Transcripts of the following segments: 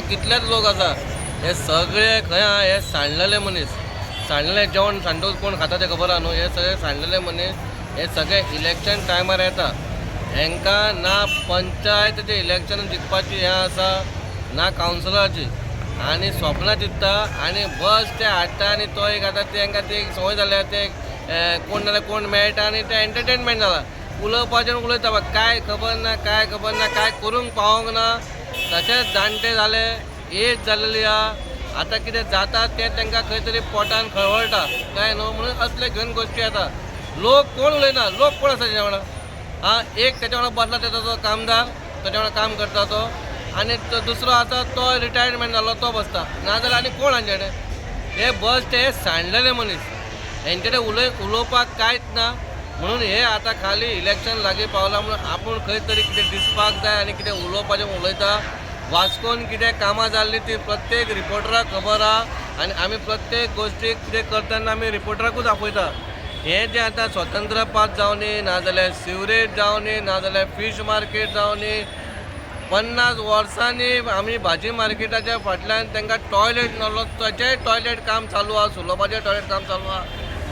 कितलेच लोक आसा. हे सगळे खंय आहा, हे सांडलेले मनीस, सांडलेले जेवण सांडून कोण खाता तें खबर आहा न्हू. हे सगळे सांडलेले मनीस, हे सगळे इलेक्शन टायमार येता. हेंकां ना पंचायतीचें इलेक्शन जिखपाची हें आसा, ना कावन्सिलराची, आनी स्वप्नां चित्ता आनी बस ते हाडटा. आनी तो एक आतां तेंकां ती एक संवय जाल्या, ते कोण जाल्यार कोण मेळटा आनी ते एंटरटेनमेंट जाला. उलोवपाचें उलयता, काय खबर ना, काय खबर ना, काय करूंक पावोंक ना. तशेंच जाणटे जाले, एज जाल्लेली आहा. आतां कितें जाता तें तांकां खंय तरी पोटान खळवळटा काय न्हू, म्हणून असले घेवन गोश्टी येता. लोक कोण उलयना, लोक कोण आसा तेच्या वांगडा? आं, एक तेच्या वांगडा बसला तेजो तो कामदार, तेच्या वांगडा काम करता तो, आनी तो दुसरो आसा तो रिटायरमेंट जालो तो बसता, नाजाल्यार आनी कोण हांचे कडेन? हे बस ते सांडलेले मनीस, हेंचे कडेन उलोवपाक कांयच ना. म्हणून हे आतां खाली इलेक्शन लागीं पावलां म्हणून आपूण खंय तरी कितें दिसपाक जाय आनी कितें उलोवपाचें उलयता. वास्कोन कितें कामां जाल्लीं ती प्रत्येक रिपोर्टराक खबर आहा आनी आमी प्रत्येक गोश्टीक कितें करतना आमी रिपोर्टराकूच आपयता. हें जें आतां स्वतंत्र पार्क जावनी, नाजाल्यार सिवरेज जावनी, नाजाल्यार फीश मार्केट जावनी, 50 वर्सांनी आमी भाजी मार्केटाच्या फाटल्यान तांकां टॉयलेट नासलो, ताचेंय टॉयलेट काम चालू आहा. सुलभाचें टॉयलेट काम चालू आहा.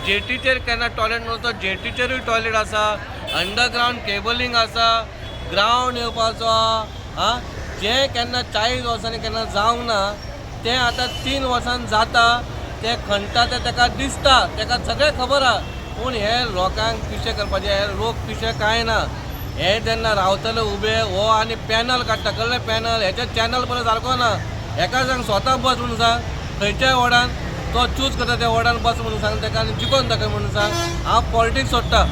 जेटीचेर केन्ना टॉयलेट न्हू, तो जेटीचेरूय टॉयलेट आसा. अंडरग्रावंड केबलिंग आसा, ग्रावंड येवपाचो आहा. आं, जें केन्ना 40 वर्सांनी केन्ना जावंक ना तें आतां 3 वर्सान जाता. तें खणटा तें ताका दिसता, ताका सगळें खबर आहा. पूण हे लोकांक पिशे करपाचे, हे लोक पिशे कांय ना. हे जेन्ना रावतले उबे हो आनी पॅनल काडटा, कसलें पॅनल? हेचे चॅनल बरो सारको ना. हेका सांग स्वता बस म्हणून सांग, खंयच्याय वॉर्डान तो चूज करता त्या वॉर्डान बस म्हणून सांग ताका आनी जिखोवन दाखय म्हणून सांग. हांव पॉलिटिक्स सोडटा,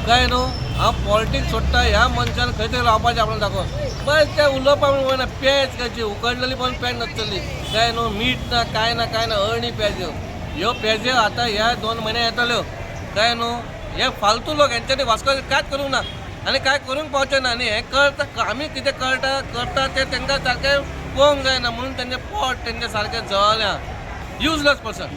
कळ्ळें न्हू, हांव पॉलिटिक्स सोडटा. ह्या मनशान खंय तरी रावपाचें आपणाक दाखोवन बस ते उलोवपाक म्हणून वयना. पेज खंयची उकडलेली पण पेज नासतली, कळ्ळें न्हू, मीठ ना, कांय ना, कांय ना, अळणी पेज ह्यो. पेज्यो आतां ह्या 2 म्हयने येतल्यो, कळ्ळें न्हू. हे फालतू लोक, हेंच्यांनी वास्को कांयच करूंक ना आनी कांय करूंक पावचे ना. आनी हें करता आमी कितें कळटा करता तें तांकां सारकें पळोवंक जायना, म्हणून तेंचें पोट तेंचें सारकें जळ्ळें. Useless person.